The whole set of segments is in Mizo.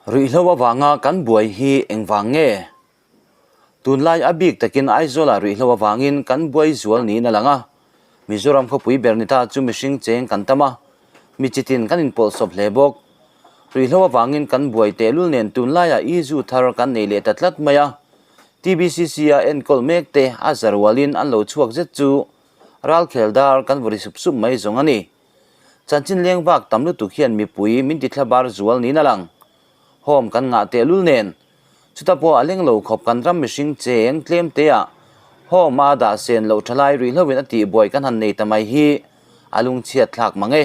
Ruihhlo avanga kan buai hi engvang nge? Tunlai a bik takin Aizawlah ruihhlo avangin kan buai zual niin a lang a. Mizoram khawpui ber ni ta chu mihring cheng kan tam a, mi chitin kan inpawlhsawp hle bawk. Ruihhlo avangin kan buai tehlul nen tunlaiah izu thar kan nei leh ta tlat mai a. TBCC-a enkawl mek te a zarualin an lo chhuak zet chu ralkhel dar kan vaw ri sup sup mai zawng a ni. Chanchin leng vak tam lutuk hian mipui min ti thlabar zual niin a lang. Home kan ngah tehlul nen, chuta pawh a leng lo khawp kan ram mihring cheng tlem teah home a dah sen loh thalai ruihhloin a tihbuai kan han nei ta mai hi a lungchhiat thlak mang e.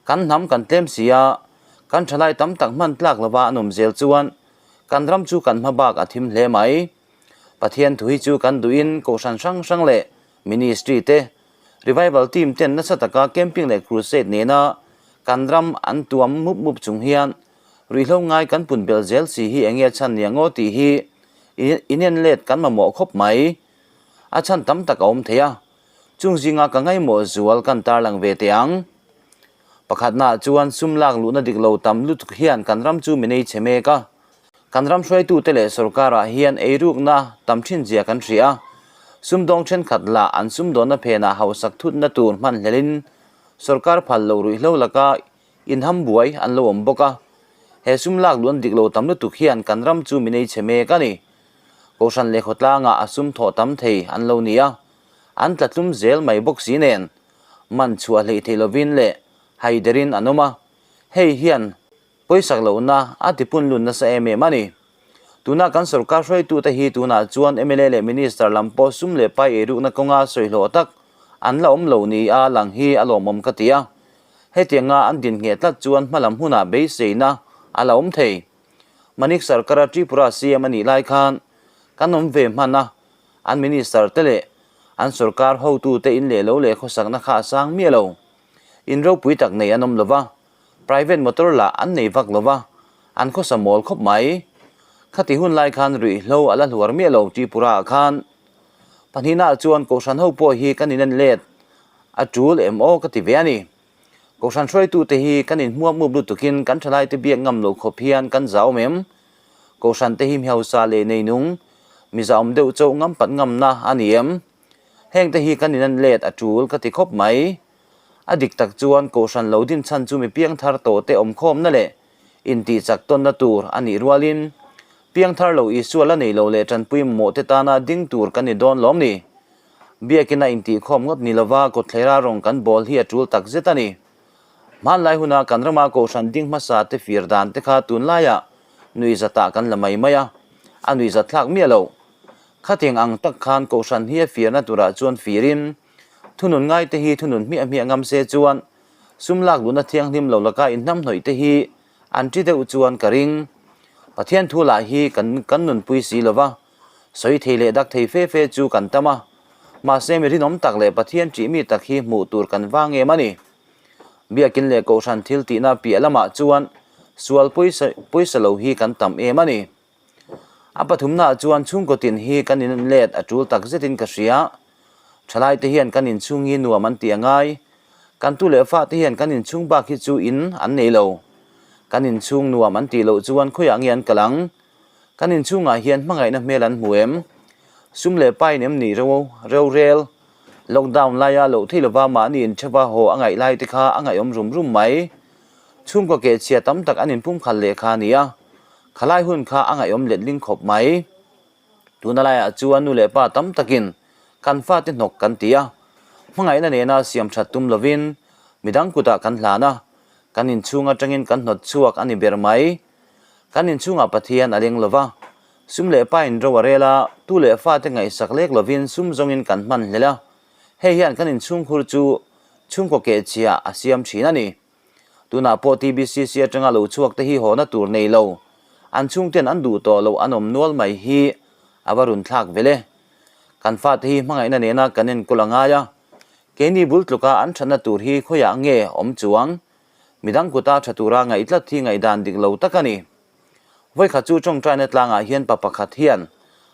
Kan hnam kan tlem si a, kan thalai tam tak hman tlak lova an awm zel chuan kan ram chu kan hma bak a thim hle mai. Pathian thu hi chu kan duhin kohhran hrang hrang leh ministry te, Revival team ten nasa taka camping leh crusade nena kan ram an tuam mup mup chung hian ruihhlo ngai kan pun belh zel si hi enge a chhan nia ngaw tih hi inen let kan mamawh khawp mai. A chhan tam tak a awm thei a, chung zinga ka ngaimawh zual kan tarlang ve teh ang. Pakhatnaah chuan sum lak luhna dik lo tam lutuk hian kan ram chu min ei chhe mek a. Kan ram hruaitute leh sorkarah hian eirukna tam thin zia kan hria a, sumdawng thenkhat lah an sumdawnna phenah hausak thutna tur hman hlelin sorkar phal lo ruihhlo laka inham buai an lo awm bawk a. He sum lak luan dik lo tam lutuk hian kan ram chu min ei chhe mek a ni. Kohhran leh khawtlangah a sum thawh tam thei an lo ni a, an tla tlum zel mai bawk si nen man chhuah hleih theih lovin leh haiderin an awm a, hei hian Pawisak lohna a tipun lun nasa em em a ni. Tuna kan sorkar hruaitute hi tunah chuan mla leh Minister lam pawh sum leh pai eirukna kawnga sawihlawh tak an la awm lo ni a lang hi a lawmawm ka ti a. Hetianga an din ngheh tlat chuan hmalam hunah beiseina a la awm thei. Manik Sarkar-a Tripura CM a nih lai khan kan awm ve hman a, an Minister te leh an sorkar hotute in leh lo leh khawsakna kha a sang miah lo. In ropui tak nei an awm lo va. Private motor lah an nei vak lo va, an khawsa mawl khawp mai. Khati hun lai khan ruihhlo a la hluar miah lo Tripura ah khan. Pahnihna ah chuan Kohhran ho pawh hi kan inen let a tul em aw ka ti ve a ni. Kohhran hruaitute hi kan inhmuap mup lutukin kan thalaite biak ngam lo khawp hian kan zau em? Kohhran te hi mi hausa leh neinung, mi zahawm deuh chauh ngam pat ngamna a ni em? Hengte hi kan inen let a tul ka ti khawp mai. A dik tak chuan Kohhran lo din chhan chu mi piangthar tawhte awmkhawmna leh intihchak tawnna tur a nih rualin, piangthar lo Isua la nei lo leh tanpui mamawhte tana ding tur kan ni dawn lawm ni? Biakina intihkhawm ngawt ni lova kawtthleira rawng kan bawl hi a tul tak zet a ni. Hmanlai huna kan rama Kohhran ding hmasa te fir dan te kha tunlaiah nuihzatah kan la mai mai a, a nuihzat thlak miah lo. Khatiang ang tak khan Kohhran hi a firna turah chuan firin, Thunun ngaite hi thunun hmiah hmiah ngam se chuan sum lak luhna thianghlim lo laka inhnamhnawih te hi an ṭi deuh chuan ka ring. Pathian thu lah hi kan kan nunpui si lo va, sawi thei leh dak thei fe fe chu kan tam a, mahse mi rinawm tak leh Pathian ṭih mi tak hi hmuh tur kan vang em a ni. Biakin leh Kohhran thil tihna piah lamah chuan sual pawisa pawisa lo hi kan tam em a ni. A pathumnaah chuan chhungkaw tin hi kan inlet a ṭul tak zetin ka hria. Ṭhalaite hian kan inchhung hi nuam an ti a ngai. Kan tu leh fate hian kan inchhung bak hi chu in an nei lo. Kan inchhung nuam an tih loh chuan khawiah nge an kal ang? Kan inchhungah hian hmangaihna hmel an hmu em? Sum leh pain em ni ro rorel? Lockdown laia loh thei lova mahni intheuva haw a ngaih lai te kha a ngaihawm rum rum mai. Chhungkaw kehchhia tam tak an inpumkhat leh kha a ni a, khalai hun kha a ngaihawm letling khawp mai. Tuna laiah chuan nu leh pa tam takin kan fate hnawk kan ti a, hmangaihna nena siam that tum lovin midang kutah kan hlan a, kan inchhung atangin kan hnawt chhuak a ni ber mai. Kan inchhungah Pathian a leng lova, sum leh pa in ro a rel a, tu leh fate ngaihsak lek lovin sum zawngin kan hman hlel a, hei hian kan inchhungkhur chu chhungkaw kehchhia a siam thin a ni. Tunah pawh TBCC atanga lo chhuak te hi hawna tur nei lo, an chhungten an duh tawh loh an awm nual mai hi a va run thlak vel e. Kan fate hi hmangaihna nena kan enkawl a ngai a, keini bul tluka an thatna tur hi khawiah nge awm chuang? Midang kuta tha tura ngaih tlat hi ngaihdan dik lo tak a ni. Vawikhat chu tawngtaina tlangah hian pa pakhat hian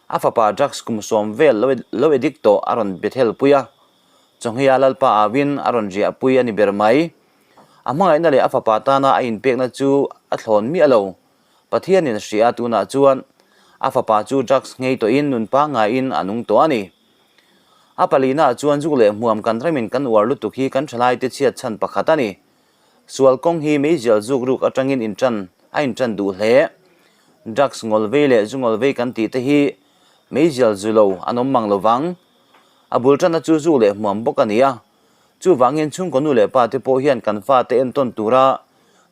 a fapa drugs kum sawm vel lo addict tawh a rawn bethel pui a, Chawngheia Lalpa awin a rawn riahpui a ni ber mai. A hmangaihna leh a fapa tana a inpekna chu a thlawn miah lo. Pathianin a hria a, tunah chuan a fapa chu drugs nghei tawhin nun pangngaiin a nung tawh a ni. A palihnaah chuan zuk leh hmuam kan ramin kan uar lutuk hi kan thalaite chhiat chhan pakhat a ni. Sual kawng hi meizial zuk ruk atangin intan a intan duh hle. Drugs ngawl vei leh zu ngawl vei kan tih te hi meizial zu lo an awm mang lovang. A bul tanna chu zuk leh hmuam bawk a ni a. Chuvangin chhungkaw nu leh pa te pawh hian kan fate entawn tura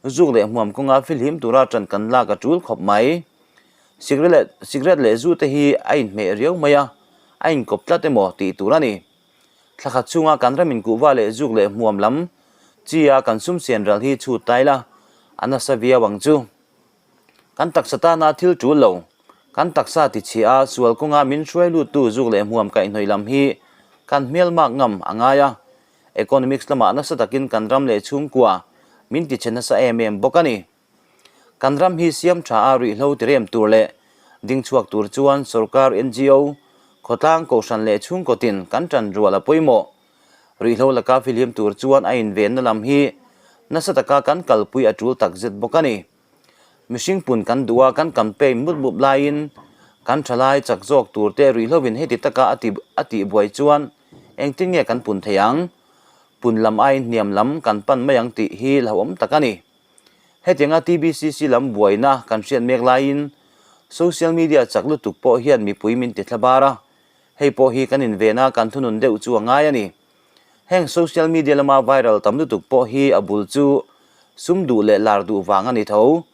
zuk leh hmuam kawnga fihlim tura tan kan lak a tul khawp mai. Sikret leh zu te hi a inhmeh riau mai a, a inkawp tlat emaw tih tur a ni. Thla khat chhunga kan ram inkuhva leh zuk leh hmuam lam chi a kan sum sian ral hi chhut ta ila, a nasa viau ang chu. Kan taksa tana thil tul lo, kan taksa ti chhia a sual kawnga min hruai luttu zuk leh hmuam kaihhnawih lam hi kan hmelmak ngam a ngai a, economics lamah nasa takin kan ram leh chhungkua min ti chhe nasa em em bawk a ni. Kan ram hi siam tha a ruihhlo tirem tur leh ding chhuak tur chuan sorkar, ngo, khawtlang, kohhran leh chhungkaw tin kan tan rual a pawimawh. Ruihhlo laka fihlim tur chuan a invenna lam hi nasa taka kan kalpui a tul takzet bawk a ni. Mihring pun kan duh a, kan campaign mup mup laiin kan thalai chak zawk tur te ruihhlovin heti taka a ti a tihbuai chuan engtin nge kan pun thei ang? Pun lam aiin hniam lam kan pan mai ang tih hi hlauhawm tak a ni. Hetianga TBCC lam buaina kan hriat mek laiin social media chak lutuk pawh hian mipui min ti thla bar a, hei pawh hi kan invena kan thunun deuh chu a ngai a ni. Heng social media lama viral tam lutuk pawh hi a bul chu sum duh leh lar duh vang a ni tho.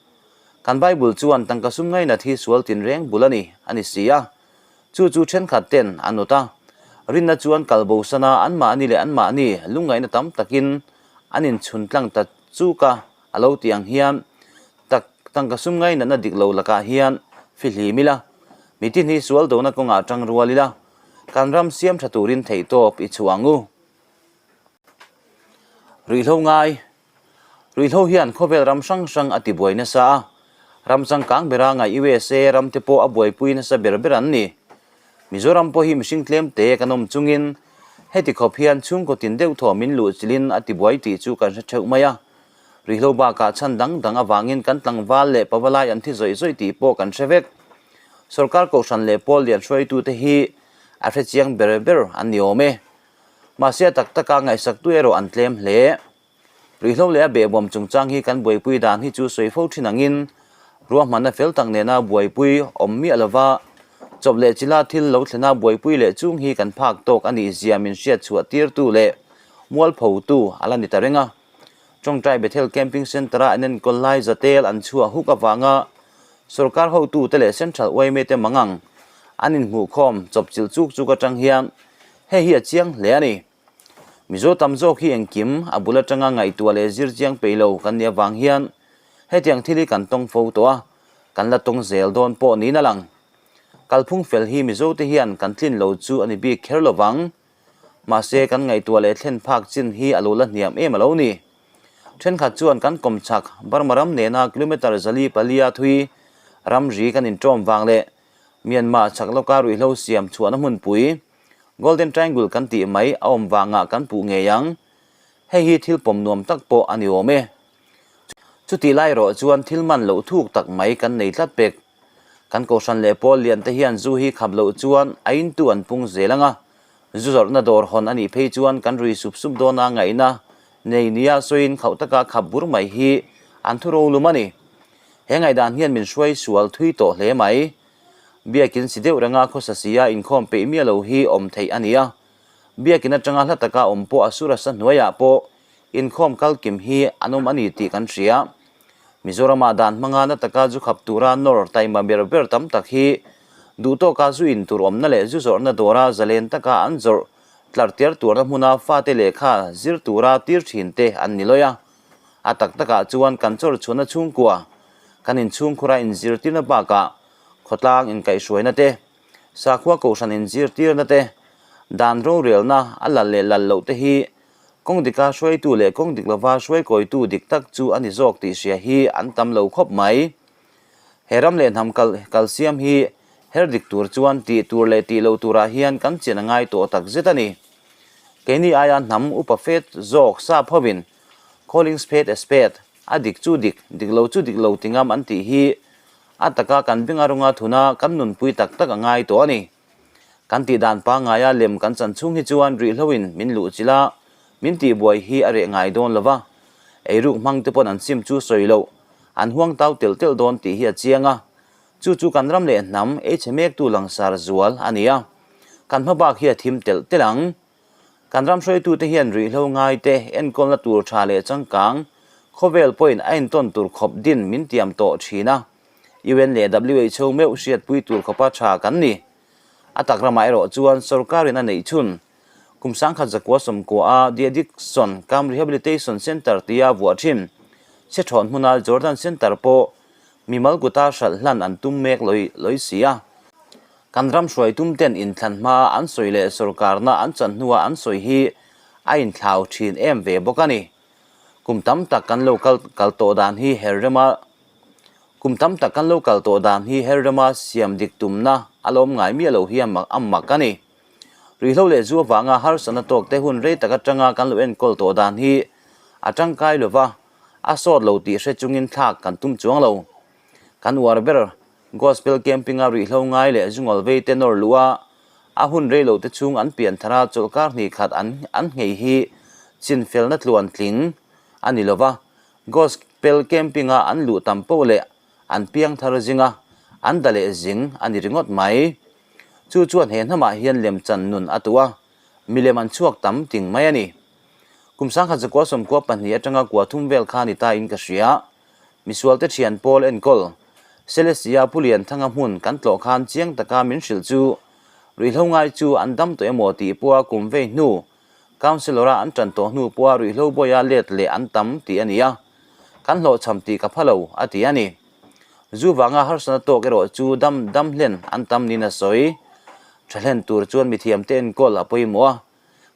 Kan Bible chuan tangka sum ngainat hi sual tinreng bul a ni, a ni si a. Chu chu thenkhat ten an awt a, rinna chuan kal bosan a anmahni leh anmahni lungngaihna tam takin an inchhun tlang ta chuk a, a lo ti ang hian tak tangka sum ngainatna dik lo lakah hian fihlim ila, mitin hi sual dona kawngah tang rual ila, kan ram siam tha turin theihtawp i chhuah ang u. Ruihhlo ngai. Ruihhlo hian khawvel ram hrang hrang a tibuai nasa a, ram changkang bera ngaih USA ram te pawh a buaipui nasa ber ber an ni. Mizoram pawh hi mihring tlem te kan awm chungin heti khawp hian chhungkaw tin deuh thaw min luh chilhin a tibuai tih chu kan hre theuh mai a. Ruihhlo bakah chhan dang dang avangin kan tlangval leh pavalai an thi zawih zawih tih pawh kan hre vek. Sorkar kohhran leh pawl lian hruaitute hi a hre chiang ber ber an ni awm e. Mahse a tak taka ngaihsaktu erawh an tlem hle. Ruihhlo leh a behbawm chungchang hi kan buaipui dan hi chu sawi fo thin angin ruahmanna fel tak nena buaipui awm miah lova chawp leh chila thil lo thlena buaipui leh chung hi kan phak tawk a nih zia min hriat chhuah tirtu leh mualphotu a la ni ta reng a. Tawngtai Bethel Camping Centre-a an enkawl lai zatel an chhuah huk avanga sorkar hotute leh Central yma te mangang an inhmuhkhawm chawpchilh chuk chuk atang hian hei hi a chiang hle a ni. Mizo tam zawk hi engkim a bul atanga ngaihtuah leh zir chiang peih lo kan nih avang hian hetiang thil hi kan tawng fo tawh a, kan la tawng zel dawn pawh niin a lang. Kalphung fel hi Mizo te hian kan tlin lo chu a ni bik kher lovang. Mahse kan ngaihtuah leh thlen phak chin hi a lo la hniam em a lo ni. Thenkhat chuan kan kawmchhak Burma ram nena kilometre 404 thui ramri kan inṭawm vang leh Myanmar chhak lawka ruihhlo siam chhuahna hmunpui Golden Triangle kan tih mai a awm vangah kan puh ngei ang. Hei hi thil pawm nuam tak pawh a ni awm e. Chutih lai erawh chuan thil man loh thuk tak mai kan nei tlat pek. Kan kohhran leh pawl lian te hian zu hi khap loh chuan a intu an pung zel ang a. Zu zawrhna dawr hawn a nih phei chuan kan rui sup sup dawn a ngaihna nei nia sawiin khauh taka khap bur mai hi an thu rolum a ni. He ngaihdan hian min hruai sual thui tawh hle mai. Biakin si deuh renga khawsa sia inkhawm peih miah lo hi awm theih a ni a. Biakin atanga hla taka awm pawh a sur asa hnuaiah pawh inkhawm kal kim hi an awm a ni tih kan hria. Mizoramah dan hmanga na taka zu khap tura nawr taima ber ber tam tak hi duhtawka zu in tur awmna leh zu zawrhna dawra zalen taka an zawrh tlar tiar tuarna hmuna fate lehkha zir tura tir thin te an ni lawi a. A tak takah chuan kan chawr chhuahna chhungkua, kan inchhungkhura inzirtirna bakah khawtlang inkaihhruaina te, sakhua kohhran inzirtirna te, dan rorelna a lal leh lal loh te hi kawng dika hruaitu leh kawng dik lova hruaikawitu dik tak chu a ni zawk tih hria hi an tam lo khawp mai. He ram leh hnam kal kalsiam hi her dik tur chuan tih tur leh tih lo turah hian kan chian a ngai tawh tak zet a ni. Keini aia hnam upa fet zawk sap hovin calling spade a spade, a dik chu dik, dik lo chu dik lo ti ngam an tih hi. A taka kan benga rawnga thuna kan nunpui tak tak a ngai tawh a ni. Kan tih dan pangngaia lem kan chan chhung hi chuan rihloin min luh chilh a, min tihbuai hi a reh ngai dawn lo va. Eiruk hmang te pawn an sim chu sawi loh, an huang tau telh telh dawn tih hi a chiang a. Chu chu kan ram leh hnam ei chhe mektu langsar zual a ni a. Kan hmabak hi a thim telh telh ang. Kan ram hruaitute hian ruihhlo ngaite enkawlna tur tha leh changkang khawvel pawhin a intawn tur khawp din min tiam tawh thin a, UN leh WHO meuh hriatpui tur khawpa tha kan ni. A tak ramah erawh chuan sorkarin a neih chhun kum 10,000 sawmkua a The Addiction Cum Rehabilitation Centre tia vuah thin Chhethawn hmuna Jordan Centre pawh mimal kuta hralh hlan an tum mek lawi lawi si a. Kan ram hruai tum ten inthlan hma an sawi leh sorkarna an chan hnua an sawi hi a inthlau thin em ve bawk a ni. Kum tam tak kan lo kal kal tawh dan hi her rema Kum tam tak kan lo kal tawh dan hi her rema siam dik tumna a lawm ngai miah lo hi a a mak a ni. Ruihhlo leh zu avanga harsatna tawk te hun rei tak atanga kan lo enkawl tawh dan hi a tangkai lova a sawt lo tih hre chungin thlak kan tum chuang lo. Kan uar ber Gospel Camping-a ruihhlo ngai leh zungawl vei te nawr luh a, a hun rei lo te chhung an pian thar a chawlhkar hnih khat an an nghei hi chinfelna tluan tling a ni lo va. Gospel Camping-a an luh tam poh leh an piang thar zing a, an da leh zing a ni ringawt mai. Chu chuan he hnamah hian lemchan nun a tuh a, milem an chhuak tam ting mai a ni. Kum 1992 atanga kua thum vel kha ni ta in ka hria. Misualte thian pawl enkawl, Celestia Pu Lianthanga hmun kan tlawh khan chiang taka min hrilh chu ruihhlo ngai chu an dam tawh emaw tih pawha kum vei hnu, Councillor-a an tan tawh hnu pawha ruihhlo bawia let leh an tam tih a ni a, kan hlawhchham tih ka pha lo, a ti a ni. Zu vanga harsatna tawk erawh chu dam dam hlen an tam niin a sawi. Tha hlen tur chuan mithiamte enkawl a pawimawh a,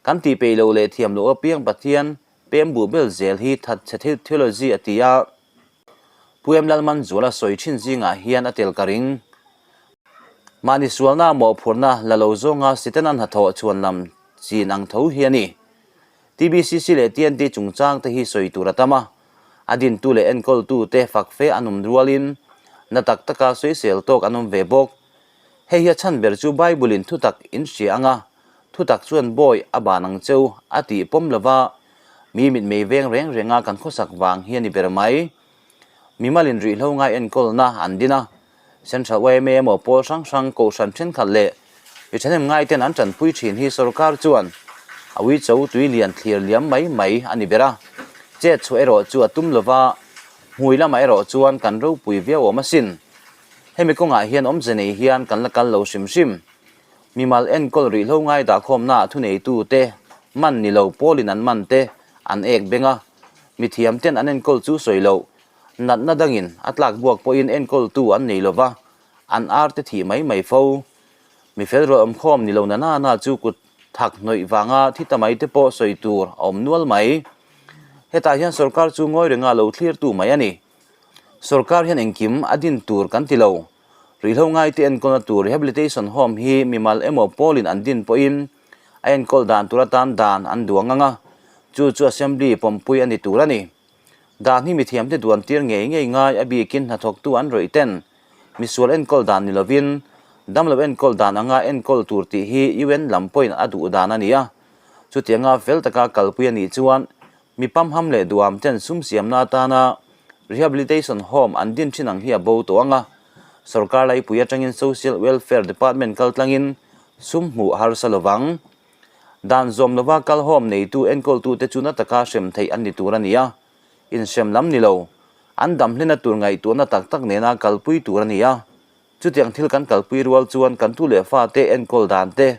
kan tih peih loh leh thiam loh apiang Pathian Pem buh bel zel hi thatchhe theology a ti a, Pu Em Lalmanzuala sawi thin zingah hian a tel ka ring. Mahni sualna mawhphurhna la lo zawnga Setana hnathawh chhuan lam chin ang tho hi a ni. TBCC leh TNT chungchang te hi sawi tur a tam a, a dintu leh enkawltu te fak fe an awm rualin na tak taka sawisel tawk an awm ve bawk. Hei hi a chhan ber chu Bible-in thutak in hria anga Thutak chuan bawi a ban ang cheu a tih pawm lova, mi mitmei veng reng renga kan khawsak vang hi a ni ber mai. Mimalin ruihhlo ngai enkawlna an din a, Central yma emaw pawl hrang hrang kohhran thenkhat leh mi thahnem ngaiten an tanpui thin hi sorkar chuan a uicho tui lian thlir liam mai mai a ni ber a. Chet chhuah erawh chu a tum lova, hmui lamah erawh chuan kan ropui viau awm asin. Hemi kawngah hian awmze nei hian kan la kal lo hrim hrim. Mimal enkawl rihlo ngai dahkhawmnaah thuneitute man ni lo pawlin an man te an ek beng a, mithiam ten an enkawl chu sawi loh. Natna dangin a tlak buak pawhin enkawltu an nei lova, an ar te thih mai mai fo. Mi fel rual awmkhawm ni lo na na na chu kut thak hnawih vanga thi ta mai te pawh sawi tur a awm nual mai. Hetah hian sorkar chu ngawi renga lo thlirtu mai a ni. Sorkar hian engkim a din tur kan ti lo. Ruihhlo ngaite enkawlna tur Rehabilitation Home hi mimal emaw pawlin an din pawhin a enkawl dan tur atan dan an duang ang a, chu chu Assembly pawmpui a ni tur a ni. Dan hi mithiamte duan tir ngei ngei ngai a bikin hnathawktu an rawih ten misual enkawl dan ni lovin damlo enkawl dan anga enkawl tur tih hi UN lam pawhin a duh dan a ni a, chutianga fel taka kalpui a nih chuan Mi pamham leh duam ten sum siamna atana Rehabilitation Home an din thin ang hi a bo tawh ang a, sorkar laipui atangin Social Welfare Department kal tlangin sum hmuh a harsa lovang. Dan zawm lova kal home neitu enkawltute chu na taka hrem theih an ni tur a ni a, inhrem lam ni lo, an dam hlena tur ngaihtuahna tak tak nena kalpui tur a ni a. Chutiang thil kan kalpui rual chuan kan tu leh fate enkawl dan te,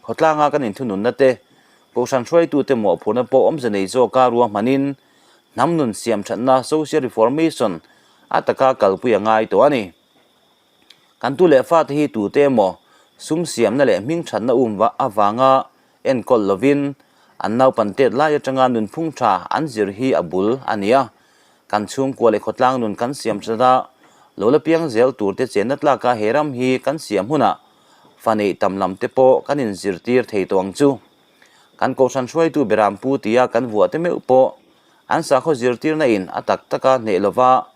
khawtlanga kan inthununna te, kohhran hruaitute mawhphurhna pawh awmze nei zawka ruahmanin hnam nun siam thatna, social reformation, a taka kalpui a ngai tawh a ni. Kan tu leh fate hi tute emaw sum siamna leh hming thatna um avanga enkawl lovin an naupan tet lai atanga nunphung tha an zir hi a bul a ni a. Kan chhungkua leh khawtlang nun kan siam that a, lo la piang zel tur te chenna tlaka he ram hi kan siam hunah fa neih tam lam te pawh kan inzirtir thei tawh ang chu. Kan kohhran hruaitu Berampu tia kan vuah te meuh pawh an sakhaw zirtirna in a tak taka hneh lova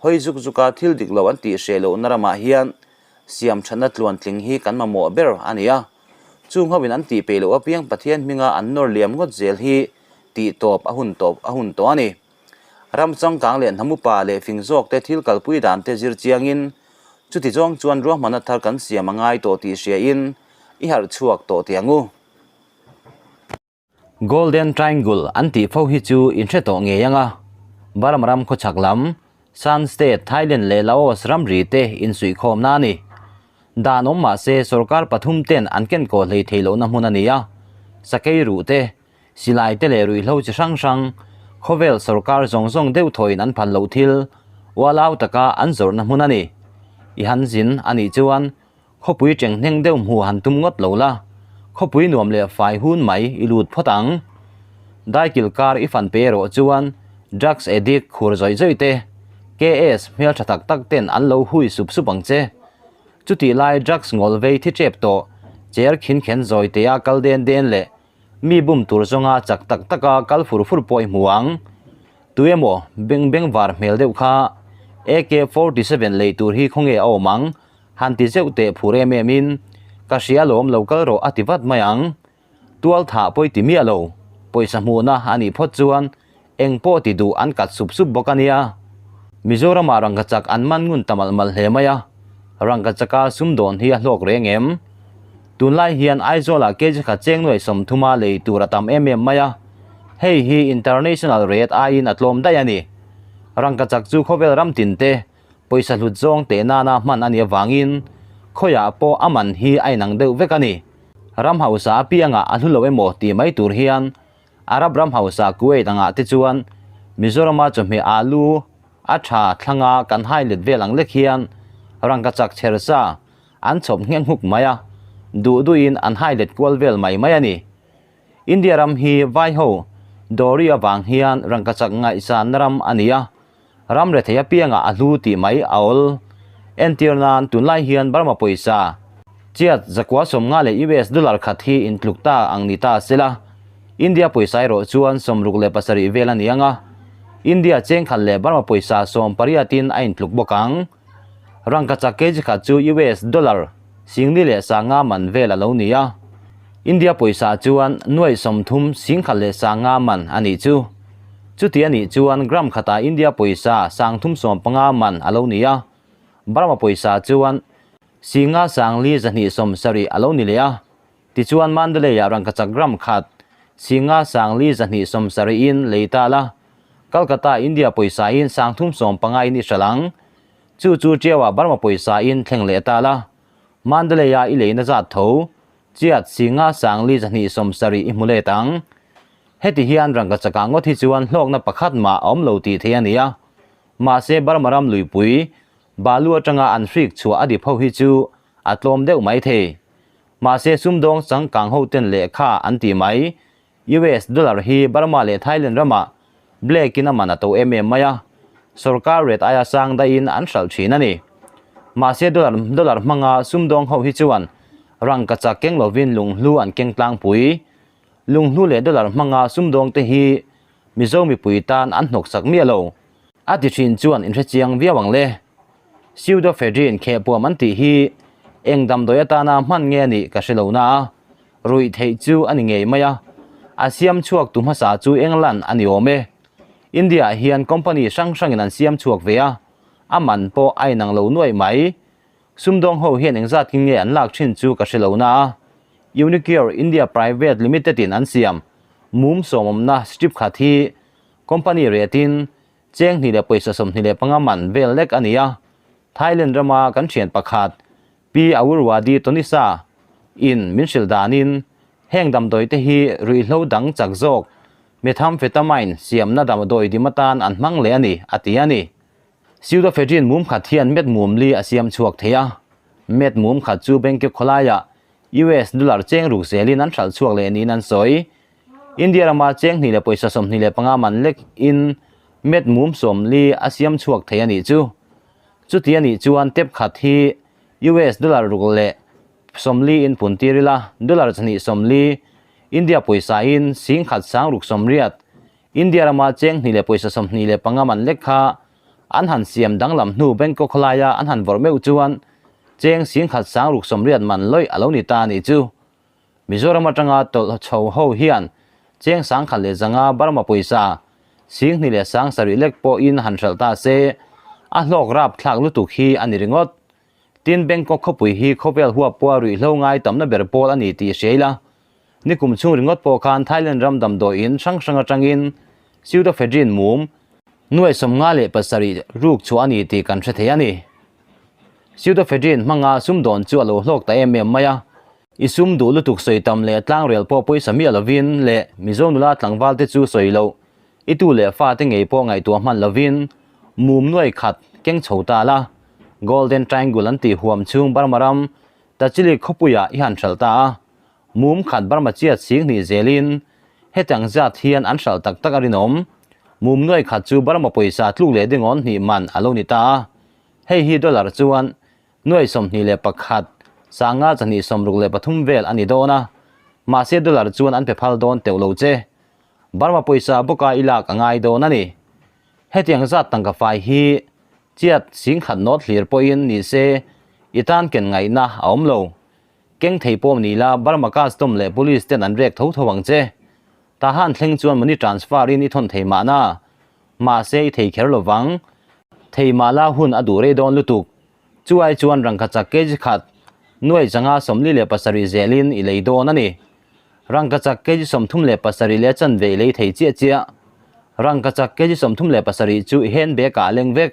Hawi zuk zuka thil dik lo an tih hreh lohna ramah hian siam thatna tluantling hi kan mamawh ber a ni a. Chung hoin an tih peih loh apiang Pathian hminga an nawr liam ngawt zel hi tih tawp a hun tawp a hun tawh a ni. Ram changkang leh hnam upa leh fing zawkte thil kalpui dante zir chiangin chuti zawng chuan ruahmanna thar kan siam a ngai tawh tih hriain i harh chhuak tawh teh ang u. Golden Triangle an tih fo hi chu in hre tawh ngei ang a, Burma ram khawchhak lam, Shan State, Thailand leh Laos ramri te insuihkhawmna a ni. Dan awm mah se sorkar pathum ten an kenkaw hlei thei lohna hmun a ni a, sakei ruh te, silai te leh ruihhlo chi hrang hrang, khawvel sorkar zawng zawng deuh thawin an phal loh thil, ualau taka an zawrhna hmun a ni. I han zin a nih chuan Khawpui chenghneng deuh hmuh han tum ngawt lo la, khawpui nuam leh fai hun mai i lut phawt ang. Daikil kar i fan pe erawh chuan drugs addict khur zawih zawih te, KS hmel tha tak tak ten an lo hui sup sup ang che. Chutih lai drugs ngawl vei thi tep tawh, cher khin khen zawi tea kal den den leh mi bum tur zawnga chak tak taka kal fur fur pawh i hmu ang. Tuemaw beng beng var hmel deuh kha AK 47 lei tur hi khawnge a awm ang? Han ti zeuh teh phur em em in, Ka hria lawm lo kal rawh a ti vat mai ang. Tual thah pawi ti miah lo, pawisa hmuhna a nih phawt chuan eng pawh ti duh an kat sup sup bawk a nia. Mizoramah rangkachak an man ngun ta malh malh hle mai a, rangkachaka sumdawn hi a hlawk reng em? Tunlai hian Aizawlah kg khat cheng nuai sawmthuma lei tur a tam em em mai a, hei hi international rate aiin a tlawm daih a ni. Rangkachak chu khawvel ram tin te Pawisa hlut zawng teh nana hman a nih avangin khawiah pawh a man hi a inang deuh vek a ni. Ram hausa apiangah a hlu lo emaw tih mai tur hian Arab ram hausa Kuwait angah te chuan Mizorama chawhmeh alu a tha thlanga kan hai let vel ang lek hian rangkachak chher sa an chhawp nghek nghuk mai a, duh duhin an hai let kual vel mai mai a ni. India ram hi vaiho dawri avang hian rangkachak ngaihsanna ram a ni a, Ram rethei apiangah a hlu tih mai a awl. Entir nan tunlai hian Burma pawisa chiat zakua 50 leh US dollar khat hi intluk ta ang ni ta sela, India pawisa erawh chuan 67 vel a ni ang a, India chengkhat leh Burma pawisa 18 in a intluk bawk ang. Rangkachak kg khat chu US dollar 4,000 leh 500 man vel a lo ni a, India pawisa chuan nuaih 30 1,500 leh 500 man a nih chu. Chuti a nih chuan gram khatah India pawisa 315 man a lo ni a, Burma pawisa chuan 5 4 2 70 a lo ni leh a. Tichuan Mandalay-ah rangkachak gram khat 5 4 2 70 in lei ta la, Calcutta India pawisa in 315 in i hralh ang. Chu chu Tiau-ah Burma pawisa in thleng leh ta la, Mandalay-ah i leina zat tho, chiat 5 4 2 70 i hmu let ang. Heti hian rangkachakah ngawt hi chuan hlawkna pakhat mah a awm lo tih theih a ni a, mahse Burma ram luipui balu atanga an hrik chhuah a dip ho hi chu a tlawm deuh mai thei. Mahse sumdawng changkang hoten lehkha an tih mai, US dollar hi Burma leh Thailand ramah black in a man a to em em mai a, sorkar rate aia sang daihin an hralh thin a ni. Mahse dollar dollar hmanga sumdawng ho hi chuan rangkachak keng lovin lunghlu an keng tlangpui. Lunghlu leh dollar hmanga sumdawngte hi Mizo mipui tan an hnawksak miah lo. A ti thin chuan in hrechiang viau ang le. Pseudoephedrine khehpuam an tih hi eng damdawi atana hman nge a nih ka hre lo na a, ruih theih chu a ni ngei mai a. A siam chhuak tu hmasa chu England a ni awm e. India ah hian company hrang hrangin an siam chhuak ve a, a man pawh a inang lo nuaih mai. Sumdawng ho hian engzat kin nge an lak thin chu ka hre lo na a, Unicure India Private Limited in an siam mum sawmawmna strip khat hi company rate in cheng hnih leh pawisa 25 man vel lek a ni a, Thailand rama kan thian pakhat Pi Awurwadi Tonisa in min hrilh danin heng damdawi te hi ruihhlo dang chak zawk methamphetamine siamna damdawi dim atan an hmang leh a ni a ti a ni. Pseudoephedrine mum khat hian met mum li a siam chhuak thei a, met mum khat chu Bangkok khawlaiah US dollar cheng ruk zelin an hralh chhuak leh niin an sawi. India rama cheng hnih leh pawisa 25 man lek in met mum 40 a siam chhuak thei a nih chu. Chuti a nih chuan tep khat hi US dollar ruk leh 40 in pun tir ila, dollar chahnih 40 India pawisa in 10,680 India rama cheng hnih leh pawisa 25 man lek kha. An han siam danglam hnu Bangkok khawlaia an han vawrh meuh chuan cheng 10,000 60 man lawih a lo ni ta a nih chu. Mizoram atanga tawlh chho ho hian cheng 1,100 Burma pawisa 2,700 lek pawhin han hralh ta se, a hlawk rap thlak lutuk hi a ni ringawt. Tin, Bangkok khawpui hi khawvel huap pawha ruihhlo ngai tamna ber pawl a ni tih hria ila. Nikum chhung ringawt pawh khan Thailand ram damdawiin hrang hrang atangin pseudoephedrine mum nuai 57 ruk chhuah a ni tih kan hre thei a ni. Pseudoephedrine hmanga sumdawn chu a lo hlawk ta em em mai a. I sum duh lutuk sawi tam leh tlangrel pawh pawisa miah lovin leh Mizo nula tlangval te chu sawi loh i tu leh fa te ngei pawh ngaihtuah hman lovin mum nuai khat keng chho ta la. Golden Triangle an tih huam chhung Burma ram Tachilik khawpuiah i han hralh ta a. Mum khat Burma chiat 2000 zelin hetiang zat hian an hralh tak tak a rinawm. Mum nuai khat chu Burma pawisa tluk leh dingawn hnih man a lo ni ta a. Hei hi dollar chuan nuai 21, 500 chahnih 63 vel a ni dawn a. Mahse dollar chuan an pe phal dawn teuh lo che. Burma pawisa bawka i lak a ngai dawn a ni. Hetiang zat tangka fai hi chiat 10,000 nawt hlir pawhin ni se i tan ken ngaihna a awm lo. Keng thei pawm ni la Burma custom leh police ten an rek tho tho ang che. Tahan thleng chuan money transfer in i thawn thei mahna. Mahse i thei kher lo vang. Thei mah la hun a duh rei dawn lutuk. Chu ai chuan rangkachak kg khat nuai changa 47 zelin i lei dawn a ni. Rangkachak kg 37 leh chanve i lei thei chiah chiah. Rangkachak kg 37 chu i handbag ah a leng vek.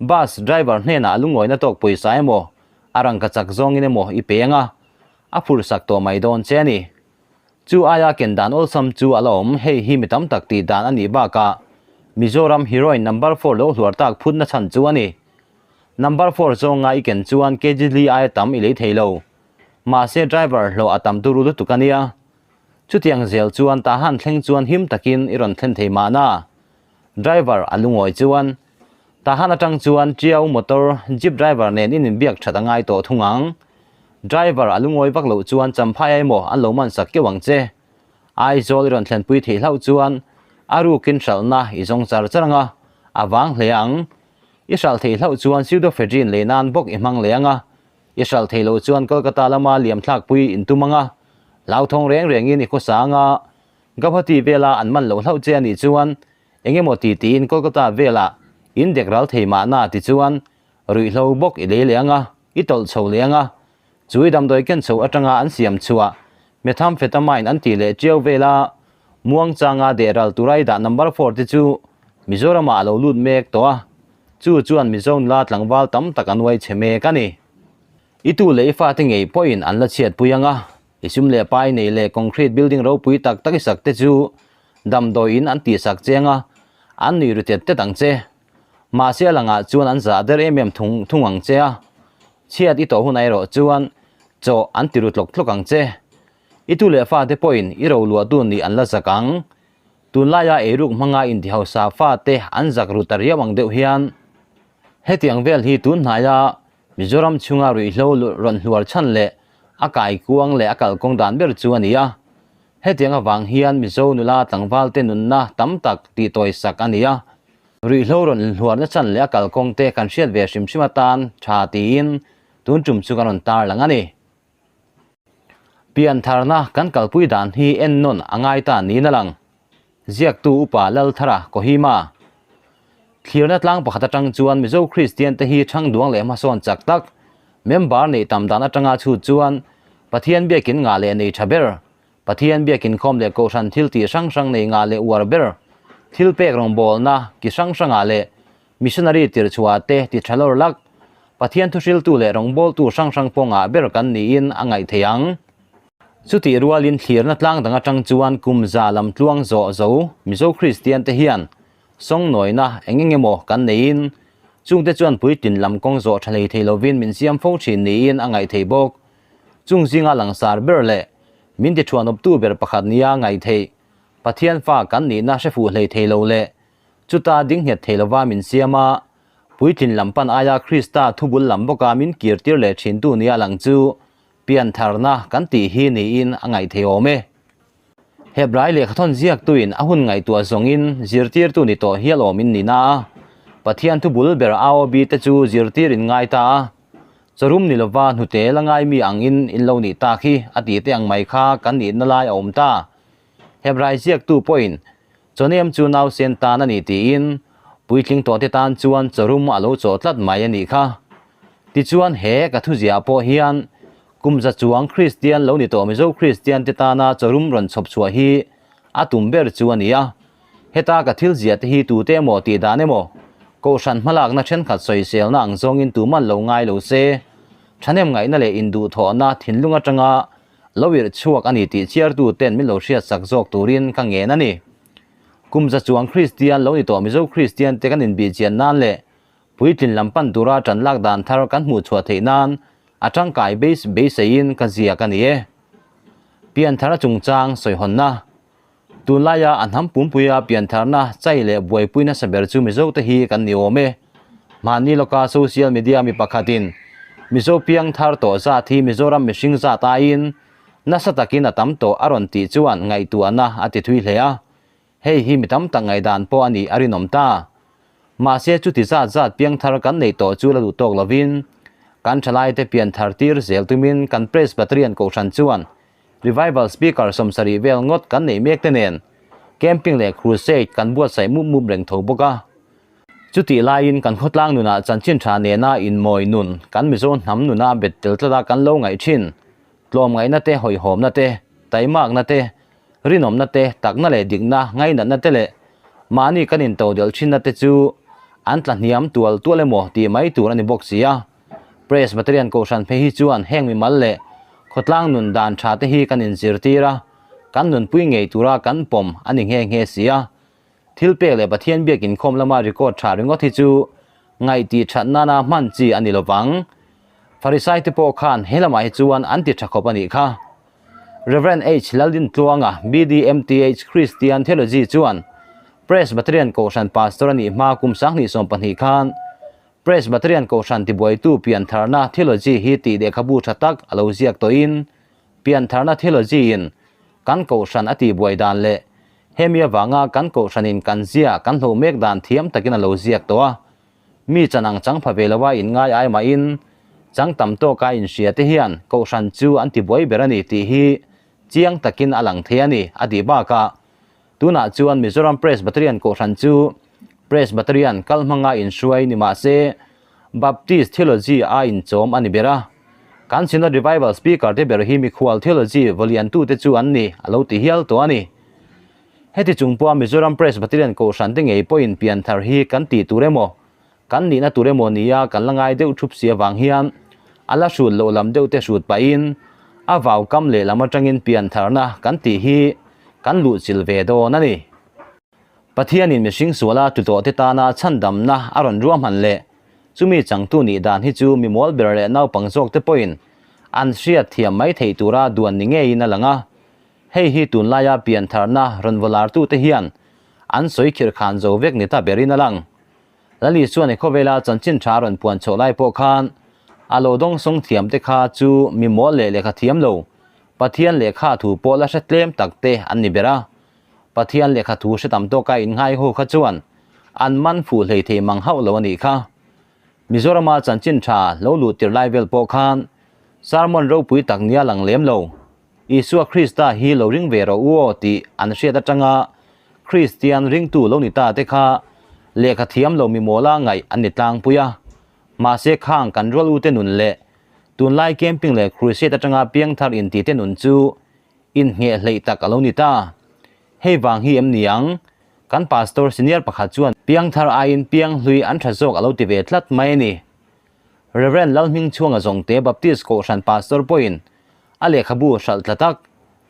Bus driver hnenah a lungawina tawk pawisa emaw, a rangkachak zawngin emaw i peng a, a phurhsak tawh mai dawn che a ni. Chu aia ken dan awlsam chu a la awm, hei hi mi tam tak tih dan a nih bakah Mizoram heroin number four lo hluar tak phutna chhan chu a ni. Number four zawnga i ken chuan kg li aia tam i lei thei lo. Mahse driver hlawh a tam turu lutuk a nia. Chutiang zel chuan Tahan thleng chuan him takin i rawn thlen thei mahna. Driver a lungawi chuan Tahan atang chuan Tiau motor jeep driver nen in inbiak that a ngai tawh thung ang. Driver a lungawi vak loh chuan Champhai emaw an lo man sak keuh ang che. Aizawl i rawn thlenpui theih hlauh chuan a rukin hralhna i zawng char char anga a vang hle ang. I hralh theih hlauh chuan pseudoephedrine lei nan bawk i hmang leh anga i hralh theih loh chuan Kolkata lama liam thlakpui in tum anga hlauthawng reng rengin i khawsa anga Guwahati vela an man loh hlauh che a nih chuan eng emaw ti tiin Kolkata velah in dek ral thei mahna ti chuan ruihhlo bawk i lei leh anga i tawlh chho leh anga chu i damdawi ken chho atanga an siam chhuah methamphetamine an tih leh chiau vela muangchanga deh ral tura i dah number four te chu Mizoramah a lo lut mek tawh a, chu chuan Mizo nula tlangval tam tak an uai chhe mek a ni. I tu leh i fate ngei pawhin an la chhiatpui anga I sum leh pai nei leh concrete building ropui tak tak i sak te chu damdawiin an tihsak che anga an nui ru tet tet ang che. Mahse a langah chuan an zah der em em thung thung ang che a, chhiat i tawh hunah erawh chuan chaw an ti ru tlawk tlawk ang che. I tu leh fate pawhin i roluahtu nih an la zak ang. Tunlaia eiruk hmanga intihausa fate an zak ru ta riau ang deuh hian hetiang vel hi tun hnaia Mizoram chhunga ruihhlo rawn hluar chhan leh a kaikuang leh a kalkawng dan ber chu a ni a. Hetiang avang hian Mizo nula tlangval te nunna tam tak tihtawisak a ni a. Ruihhlo rawn hluarna chhan leh a kalkawng te kan hriat ve hrim hrim atan tha tiin tun tum chu kan rawn tarlang a ni. Piantharna kan kalpui dan hi ennawn a ngai ta niin a lang. Ziaktu Upa Lalthara Kohima. Thlirna tlang pakhat atang chuan Mizo Kristian te hi thangduang leh hmasawn chak tak, member neih tam dan atanga chhut chuan Pathian biakin ngah leh nei tha ber, Pathian biakin khawm leh kohhran thil tih hrang hrang nei ngah leh uar ber, thil pek rawngbawlna ki hrang hrangah leh missionary tirchhuah te ti tha lawr lak, Pathian thuhriltu leh rawngbawltu hrang hrang pawh ngah ber kan niin a ngaih theih ang. Chutih rualin thlirna tlang dang atang chuan kum za lam tluang zawh zo Mizo Kristian te hian sawngnawina eng eng emaw kan neiin chungte chuan puitlin lam kawng zawh tha hlei thei lovin min siam fo thin niin a ngaih theih bawk. Chung zinga langsar ber leh min ti thuanawptu ber pakhat nia ngaih theih Pathian fa kan nihna hre fuh hlei thei lo leh chuta ding nghet thei lova min siam a, puitlin lam pan aia Krista thubul lam bawka min kirtir leh thintu nia lang chu Piantharna kan tih hi niin a ngaih thei awm e. Hebrai lehkhathawn ziaktuin a hun ngaihtuah zawngin zirtirtu ni tawh hial awmin ni na a. Pathian thu bul ber AOB te chu zirtir in ngai ta a, chawrum ni lova hnute la ngai mi ang in in lo nih tak hi a tih te ang mai kha kan nihna lai a awm ta. Hebrai ziaktu pawhin Chawnem chu nausen tan a ni tiin puitling tawhte tan chuan chawrum a lo chawh tlat mai a nih kha. Tichuan he ka thuziah pawh hian kum za chuang Kristian lo ni tawh Mizo Kristian te tana chawrum rawn chhawp chhuah hi a tum ber chu a ni a. Heta ka thil ziah te hi tute emaw tih dan emaw Kohhran hmalakna thenkhat sawiselna ang zawngin tuman lo ngai lo se, thahnem ngaihna leh induhthawhna thinlung atanga Lo irh chhuak a ni tih chhiartu ten min lo hriatsak zawk turin ka ngen a ni. Kum za chuang Kristian lo ni tawh Mizo Kristian te kan inbihchian nan leh puitlin lam pan tura tan lak dan thar kan hmuh chhuah theih nan a tangkai beis beiseiin ka ziak a ni e. Pianthar a chungchang sawihawnna. Tunlaia a hnam pumpuia piantharna chai leh buaipui nasa ber chu Mizote hi kan ni awm e. Mahni lawka social media mi pakhatin Mizo piang thar tawh zat hi Mizoram mihring zat aiin nasa takin a tam tawh a rawn tih chuan ngaihtuahna a ti thui hle a. Hei hi mi tam tak ngaihdan pawh a nih a rinawm ta. Mahse chuti zat zat piang thar kan neih tawh chu la duh tawk lovin kan thalaite pianthar tir zel tumin kan Presbyterian Kohhran chuan Revival Speaker 70 vel ngawt kan neih mek te nen Camping leh Crusade kan buatsaih mup mup reng tho bawk a. Chutih laiin kan khawtlang nunah chanchin tha nena inmawi nun kan Mizo hnam nuna bet tel tlata kan lo ngaih thin. Tlawmngaihna te, hawihhawmna te, taimakna te, rinawmna te, takna leh dikna, ngainatna te leh mahni kan intodelh thinna te chu an tla hniam tual tual emaw tih mai tur a ni bawk si a. Presbyterian Kohhran phei hi chuan heng mimal leh khawtlang nun dan tha te hi kan inzirtir a, kan nunpui ngei tura kan pawm a ni nghe nghe si a. Thil pek leh Pathian biak inkhawm lama record tha ringawt hi chu ngaihtih that nana hman chi a ni lovang. Farisai te pawh khan he lamah hi chuan an ti tha khawp a nih kha. Rev. H. Laldintluanga, BDMTH Christian Theology chuan Presbyterian Kohhran Pastor a nih hma kum 2020 khan Presbyterian Kohhran tibuaitu piantharna theology hi tih lehkhabu tha tak a lo ziak tawhin, piantharna theology-in kan Kohhran a tihbuai dan leh hemi avanga kan Kohhranin kan zia kan hloh mek dan thiam takin a lo ziak tawh a. Mi chan ang chang pha ve lova inngai ai mahin chang tam tawka inhria te hian Kohhran chu an tibuai ber a ni tih hi chiang takin a lang thei a ni, a tih bakah Tunah chuan Mizoram Presbyterian Kohhran chu Presbyterian kal hmanga inhruai ni mah se, Baptist theology a inchawm a ni ber a. Kan Synod Revival Speaker te ber hi mikhual theology vawliantute chu an ni a lo ti hial tawh a ni. Heti chung pawha Mizoram Presbyterian Kohhran te ngei pawhin pianthar hi kan tih tur emaw, kan nihna tur emaw nia kan la ngai deuh thup si avang hian a la hrut loh lam deuh te hrut pahin a vau kam lehlam atangin piantharna kan tih hi kan luhchilh ve dawn a ni. Pathianin mihring suala tlu tawh te tana chhandamna a rawn ruahman leh chumi changtu nih dan hi chu mimual ber leh naupang zawk te pawhin an hriat thiam mai theih tura duan ni ngeiin a lang a. Hei hi tunlaia piantharna rawn vawlartu te hian an sawi khirhkhan zo vek ni ta berin a lang. Lali chuan i khawvela chanchin tha rawn puan chhoh lai pawh khan a lo dawngsawng thiam te kha chu mi mawl leh lehkha thiam lo, Pathian lehkha thu pawh la hre tlem tak te an ni ber a. Pathian lehkha thu hre tam tawka innghai ho kha chuan an man fuh hlei thei mang hauh lo a nih kha. Mizorama chanchin tha lo luh tir lai vel pawh khan sermon ropui tak nia lang lem lo. Isua Krista hi lo ring ve rawh u aw tih an hriat atanga Kristian ringtu lo ni ta te kha lehkha thiam lo mimawla ngaih an ni tlangpui a. Mahse khang kan rual ute nun leh tunlai camping leh crusade atanga piangthar inti te nun chu inhngheh hleih tak a lo ni ta. Hei vang hi em ni ang? Kan pastor senior pakhat chuan piangthar aiin pianghlui an tha zawk a lo ti ve tlat mai a ni. Rev. Lalhmingchhuanga Zawngte Baptist Kohhran Pastor pawhin a lehkhabu hralh tla tak,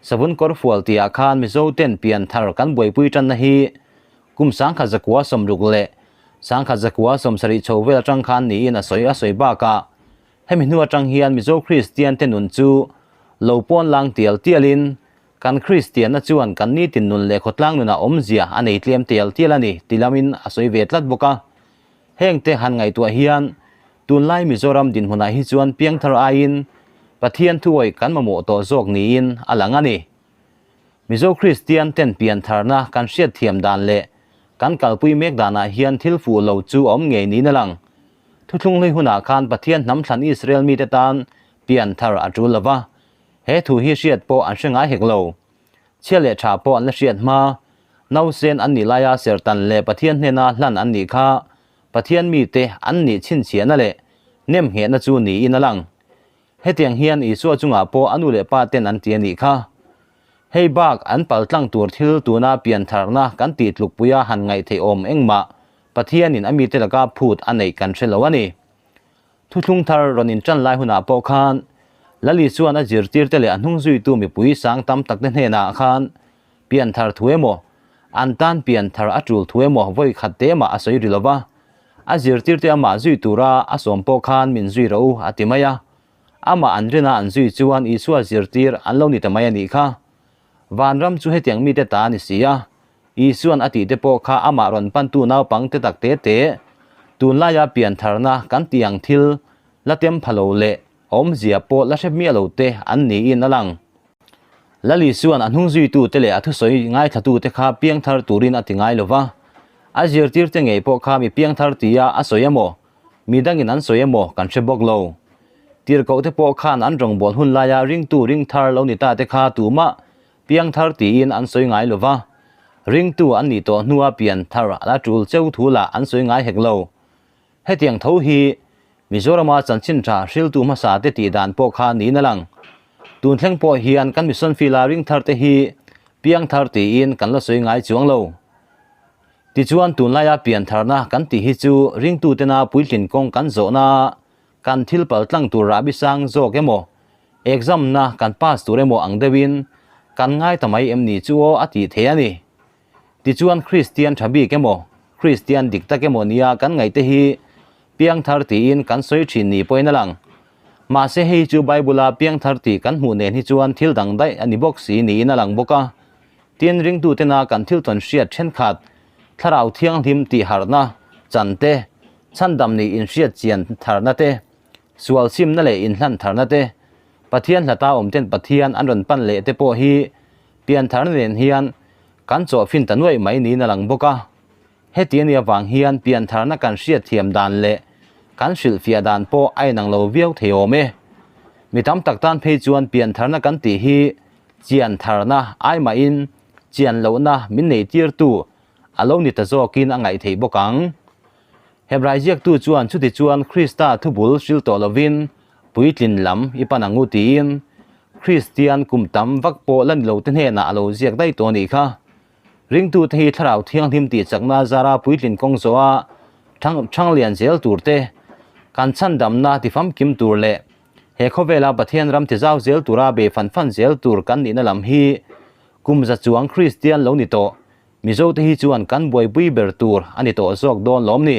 Savun Kawrfual tihah khan Mizo ten pian thar kan buaipui tanna hi kum 1960 leh 1970 chho vel atang khan niin a sawi a sawi bakah hemi hnu atang hian Mizo Kristian te nun chu lo pawn lang tial tialin kan Kristianna chuan kan nitin nun leh khawtlang nunah awmzia a nei tlem tial tial a ni ti lamin a sawi ve tlat bawk a. Hengte han ngaihtuah hian tunlai Mizoram dinhmunah hi chuan piangthar aiin Pathian thuawih kan mamawh tawh zawk niin a lang a ni. Mizo Kristian ten piantharna kan hriatthiam dan leh Kan kalpui mek danah hian thil fuh lo chu a awm ngei niin a lang. Thuthlung hlui hunah khan Pathian hnam thlan Israel mite tan pian thar a tul lo va, he thu hi hriat pawh an hre ngai hek lo. Chhia leh tha pawh an la hriat hma, nausen an nih laia sertan leh Pathian hnena hlan an nih kha Pathian mite an nih chhinchhiahna leh nemnghehna chu niin a lang. Hetiang hian Isua chungah pawh a nu leh pa ten an ti a nih kha. Hei bak an paltlang tur thil tuna piantharna kan tih tlukpuia han ngaih theih awm engmah Pathianin a mite laka phut a neih kan hre lo a ni. Thuthlung thar rawn inṭan lai hunah pawh khan Lali chuan a zirtirte leh a hnung zuitu mipui sang tam takte hnenah khan pianthar thu emaw, an tan pianthar a ṭul thu emaw vawi khat te mah a sawi ri lo va. A zirtirte amah zui tura a sawm pawh khan min zui rawh u a ti mai a. Amah an rina an zui chuan Isua zirtir an lo ni ta mai a nih kha. Vanram chu hetiang mite ta a ni si a, Isuan a tihte pawh kha amah rawn pantu naupang te tak te te, tunlaia piantharna kan tih ang thil la tem pha lo leh awmzia pawh la hre miah lo te an niin a lang. Lal Isuan a hnung zuitute leh a thusawi ngaithlatute kha piangthar turin a ti ngai lo va, a zirtirte ngei pawh kha mi piangthar tia a sawi emaw, mi dangin an sawi emaw kan hre bawk lo. Tirhkohte pawh khan an rawngbâwl hun laia ringtu ringthar lo ni ta te kha tumah Piangthar tiin an sawi ngai lo va, ringtu an nih tawh hnua pianthar a la tul cheu thu lah an sawi ngai hek lo. Hetiang tho hi Mizorama chanchin tha hriltu hmasa te tih dan pawh kha niin a lang. Tun thleng pawh hian kan mission field-a ringthar te hi piangthar tiin kan la sawi ngai chuang lo. Tichuan tunlaia piantharna kan tih hi chu ringtutena puitlin kawng kan zawhna Kan thil pal tlang tur rahbi sang zawk emaw, exam na kan pass tur emaw ang deuhin kan ngai ta mai em ni chu aw a tih thei a ni. Tichuan Kristian tha bik emaw, Kristian dik tak emaw nia kan ngaihte hi piangthar tiin kan sawi thin ni pawhin a lang. Mahse hei chu Bible-a piangthar tih kan hmuh nen hi chuan thil dang daih a ni bawk si niin a lang bawk a. Tin, ringtutena kan thil tawn hriat thenkhat Thlarau Thianghlim tih harhna chan te, Chhandam nih inhriat chian tharna te, sual simna leh inhlan tharna te, Pathian hlata awmten Pathian an rawn pan leh te pawh hi piantharna nen hian kan chawhfin ta nuaih mai niin a lang bawk a. Heti a nih avang hian piantharna kan hriat thiam dan leh kan hrilhfiah dan pawh a inang lo viau thei awm e. Mi tam tak tan phei chuan piantharna kan tih hi chian tharna ai mahin chian lohna min neitirtu a lo ni ta zawkin a ngaih theih bawk ang. Hebrai ziaktu chuan chuti chuan Krista thubul hril tawh lovin puitlin lam i pan ang u tiin Kristian kum tam vak pawh la ni lote hnenah a lo ziak daih tawh a nih kha. Ringtute hi Thlarau Thianghlim tih chakna zara puitlin kawng zawha thang lian zel tur te, kan chhandamna tifamkim tur leh he khawvela Pathian ram tizau zel tura bei fan fan zel tur kan nihna lam hi kum za chuang Kristian lo ni tawh Mizote hi chuan kan buaipui ber tur a ni tawh zawk dawn lawm ni?